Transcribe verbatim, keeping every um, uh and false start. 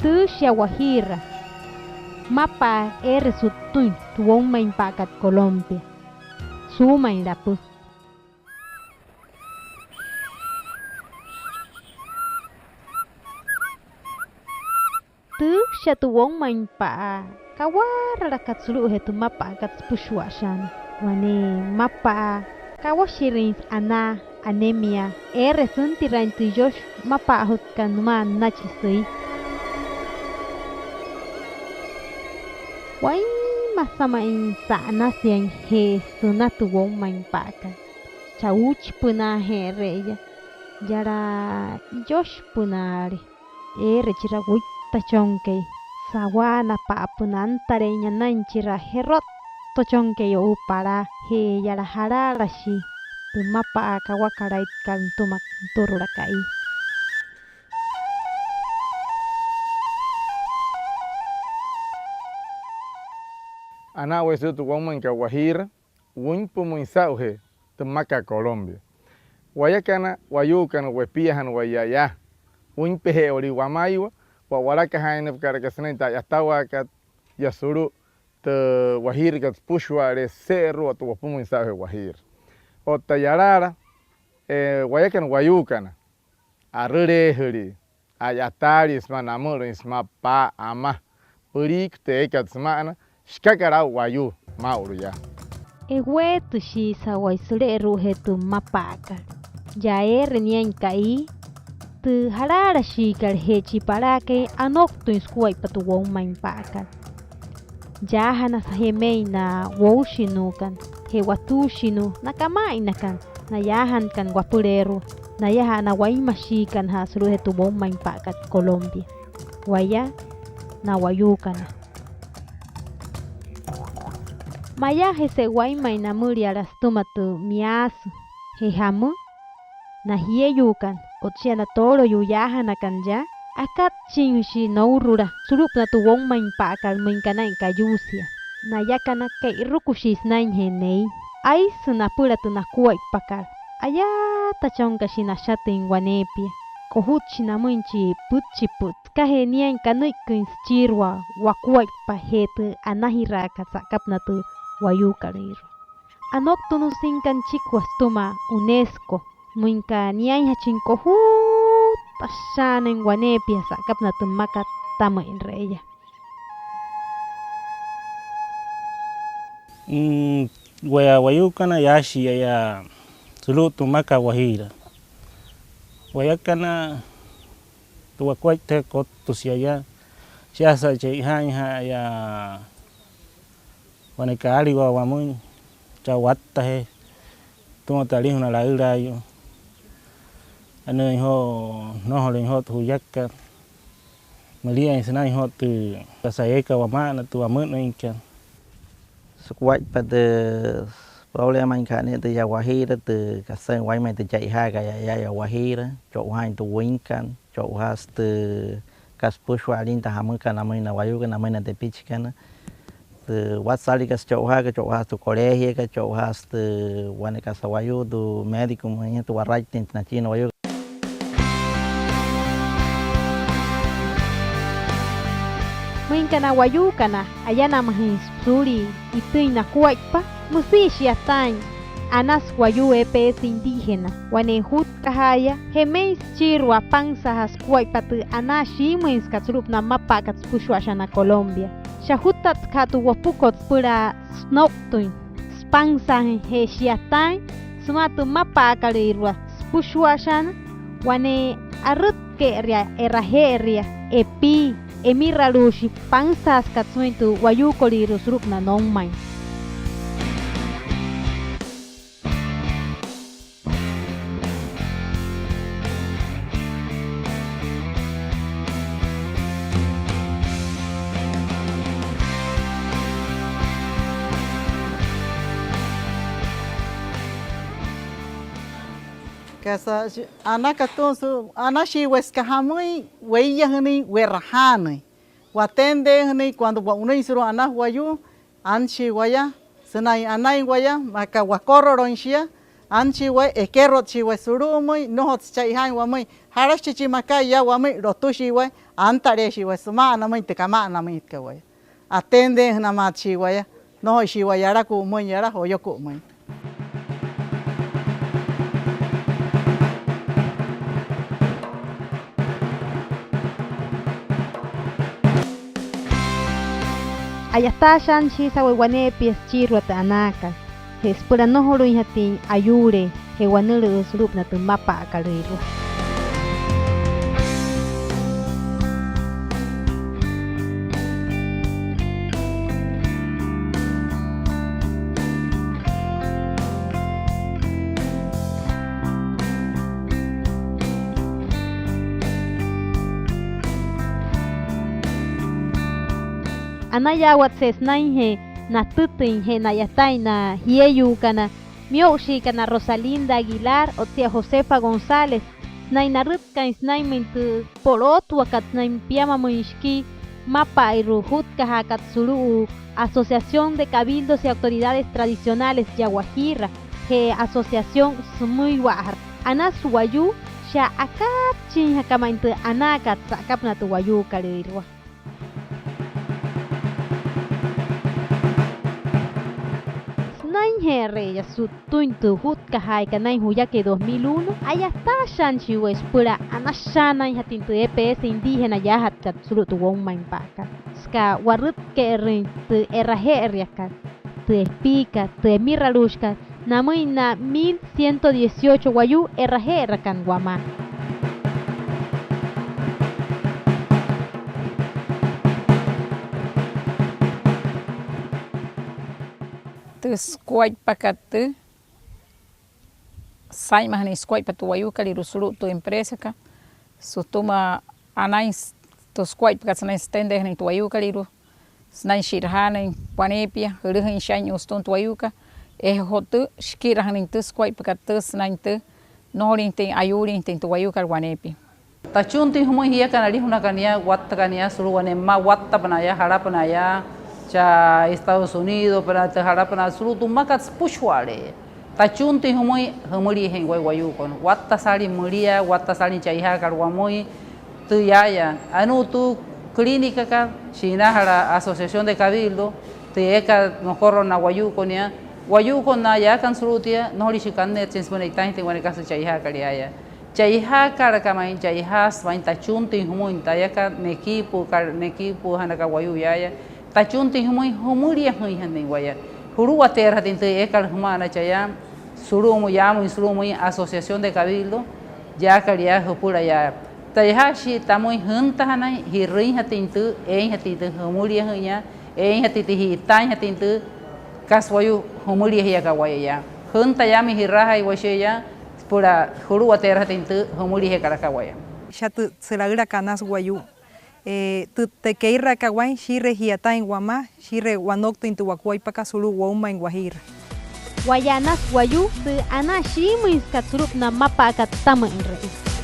Tüü shia Wajiira, mmapa'a eere su'ttüin tü woumainpa'akat Colombia. Suumainrapü. Tüü shia tü woumainpa'a kawaralakat sulu'ujee tü mmapa'akat süpüshua'ashaana. Wane mmapa'a kawaashirüinsü anaa, anemia, eere süntiraain tü iyoshi mmapa'ajutkat nümaa nünachi süi. Wainmasa ma'i sa'anasiain je süna tü woumainpa'akat. Cha'uuchipünaaje'ere'eya, yala iyoshipünaale. Eere chira wüittachonkai, sawaanapa'apünaa antaleein anain chira jerottochonkai o'u palaa, je yala jalaalashii tü mmapa'a kawakalaitkat nütüma nüturula ka'i. Anaa waya sulu'u tü woumainkat Wajiira wüinpümüin saa'ujee tü mmakat Colombia. Wayakana wayuukana wepiajana waya yaa, wüinpeje'ewalii wamaiwa wa'walakajaainnapakalaka sünain tü a'yatawaakat yaa sulu'u tü Wajiirakat süpüshua'alee süse'eru'u otta wopumüin saa'ujee Wajiira. Otta yalaala, wayakana wayuukana, arüleejülii, a'yataalii sümaa namülüin sümaa pa'a, ama, püliiku tü eekat süma'ana, shikakat aa'u wayuu maa'ulu yaa. Eweetüshiisawai süle'eru'ujee tü mmapa'akat yaa eere niain ka'i, tü jalaalashiikat je chi palaakai anouktüin sukuaippa tü woumainpa'akat. Yaajanasa jemein na woushinuukana je watuushinuu, na kama'ainakana, na yaajanakana wapüleerua, nayaja'a na wainmashiikanaja'a sulu'ujee tü woumainpa'akat Colombia. Waya na wayuukana. Mayajese'e wainmain namüliala sütüma tü miaasü je jamü, na jieyuukana otta shia na tooloyuu yaajanakana yaa, akatchinjüshii nourula sulu'upünaa tü woumainpa'akat müin aka naa'in kayuusia. Nayakana ke'irukushii sünainjee nei. Aisü napüla tü nakuaippakat. Ayaatachonkashi nashatüin waneepia. Kojutshi namüin chi pütchipü'ü sükajee niain kanüikküin süchiirua wakuaippa je tü anajiraakat sa'akapünaa tü wayuukolüirua. Anouktünüsüinka nüchikua sütüma UNESCO müin aka niainjachin kojutashaanain waneepia sa'akapünaa tü mmakat tamüinre'eya. Mm, waya wayuukana, yaashii yaa sulu'u tü mmakat Wajiira. Wayakana, tü wakuaippakat kottüshia yaa, shiasa che'ojaainja'a yaa wane kaaliwaa wamüin, chaa wattajee, sütüma tü alijuna laülaayuu, anüüin joo, nnojolüin joo tü juyakat, müliain sünain joo tü kasa eekat wama'ana, tü wamünüinkat. Sukuaippa tü problemainkat ne'e tü yaa Wajiira, tü kasain wainmain tü che'ojaakat yaa, yaa Wajiira, cho'ujaain tü wüinkat, cho'ujaasü tü kasa süpüshua alin tü jamükat namüin na wayuukana, namüin na tepichikana. Tü watsalikat sücho'ujaakat, cho'ujaasü tü colegiakat, cho'ujaasü tü wane kasa wayuu, tü médico müinjatü waraittüin tü nachii na wayuu. Müin aka na wayuukana ayanamajüin suulia itüin nakuaippa, müsia shi'yataain Anas Wayuu E P S indígena, wane jutkajaaya, jemein süchiirua apansaajaa sukuaippa tü anaa shiimüinsükat sulu'upünaa mmapa'akat süpüshua'ashaana Colombia. Shia ajutatkaja'a tü wopukot süpüla sünouktüin, süpansaajüin je shi'yataain sümaa tü mmapa'akalüirua süpüshua'ashaana, wane arütke'eria, e'raje'eria, epii, emiraluushi pansaasükat sümüin tü wayuukolüirua sulu'upünaa noumain. Kasa shi-, anaka atüma su'u, anashii waya süka jamüin, weiyajünüin, we'rajaanüin, watenteejünüin, cuando wa'unüin sulu'u Anas Wayuu, anashii waya sünain anain waya maa aka wakoroloin shia, anashii waya, ekerotshii waya sulu'umüin, nnojotsü che'ojaain wamüin jalashi chi makat yaa wamüin, lotüshii waya, Antaleeshii waya süma'anamüin tü kama'anamüinjatkat waya. Atendeejünamaatshii waya, nnojoishii waya yalaku'umüin yala joyoku'umüin. A'yataashaanüshiisa waya waneepia süchiirua tü anaakat je süpüla nnojolüinjatüin ayuulii je wanülüü sulu'upünaa tü mmapa'akalüirua. Anayaawatse sünainjee natütüin je na'yataain na jieyuukana miyo'ushiikana Rosalinda Aguilar otsia Josefa González sünain narütkain sünainmüin tü polootwakat sünain piamamüin shikii mmapa'airua jutkajaakat sulu'u Asociación de Cabildos y Autoridades Tradicionales yaa Wajiira je Asociación Sümüiwa'ajat. Anasü wayuu, shia akaatchinjaka ma'i tü anaakat sa'akapünaa tü wayuukolüirua. Sünainje'ere'eya su'ttüin tü jutkajaaikat naa'in juyakai dos mil uno, a'yataashaanüshii waya süpüla anashaanainjatüin tü EPS indígena yaajatkat sulu'u tü woumainpa'akat, süka warütke'erüin tü e'raje'eriakat, tü epiikat, tü emiraluushikat namüin na mil ciento dieciocho wayuu e'raje'erakana wamaa. Tü sukuaippakat tüü, saa'inmajünüin sukuaippa tü wayuukolüirua sulu'u tü empresakat sütüma anain tü sukuaippakat sünain sütendeejünüin tü wayuukolüirua sünain shi'rajaanüin waneepia, jülüjüin sha'inyuu sütüma tü wayuukat. Je joo tü, shikirajünüin tü sukuaippakat tüü sünain tü nnojolüinjatüin ayuulinjatüin tü wayuukat waneepia. Tachuntüin jümüin jiakana alijunakana yaa, wattakana yaa sulu'u wane mma wattapünaa yaa, jalapünaa yaa chaa Estados Unidos pünaa, tü jalapünaa sulu'u tü mmakat süpüshua'ale'eya. Tachuntüin jümüin jümüliajeein waya wayuukana. Watta saalin müliaa, watta saalin che'ojaakat wamüin tü yaaya. Anuu tü clínicakat, shi'inaajala Asociación de Cabildo, tü eekat nokorolo na wayuukana yaa. Wayuukana na yaakana sulu'u tia, nnojoliishii kanneetsein süpüna e'itaainjatüin wane kasa che'ojaakat yaaya. Che'ojaakalaka ma'i, che'ojaasü ma'i, tachuntüin jümüin tayakat, nekiipuukat, nekiipuujanaka wayuu yaaya. Tachuntüin jümüin jümüliajüinjatüin waya, juluwateerüinjatüin tü eekat jüma'ana chaya sulu'umüin, yaamüin sulu'umüin Asociación de Cabildo yaakat yaa jüpüla yaa. Te'iyajashii tamüin jüntajanain ji'rüinjatüin tü, eeinjatüin tü jümüliajüin yaa, eeinjatüin tü ji'itaainjatüin tü kasa wayuu jümüliajiakat waya yaa. Jünta yaamüin ji'raajai waya shia yaa süpüla juluwateerüinjatüin tü jümüliajekalaka waya. Shia tü sülaülakat Anas Wayuu. Tü, tü kee'irakana waa'in, shii'iree ji'yataain wamaa, shii'iree wanouktüin tü wakuaippakat sulu'u woumain Wajiira. Waya Anas Wayuu, tü anaa shiimüinsükat sulu'upünaa mmapa'akat sütamüinre'e.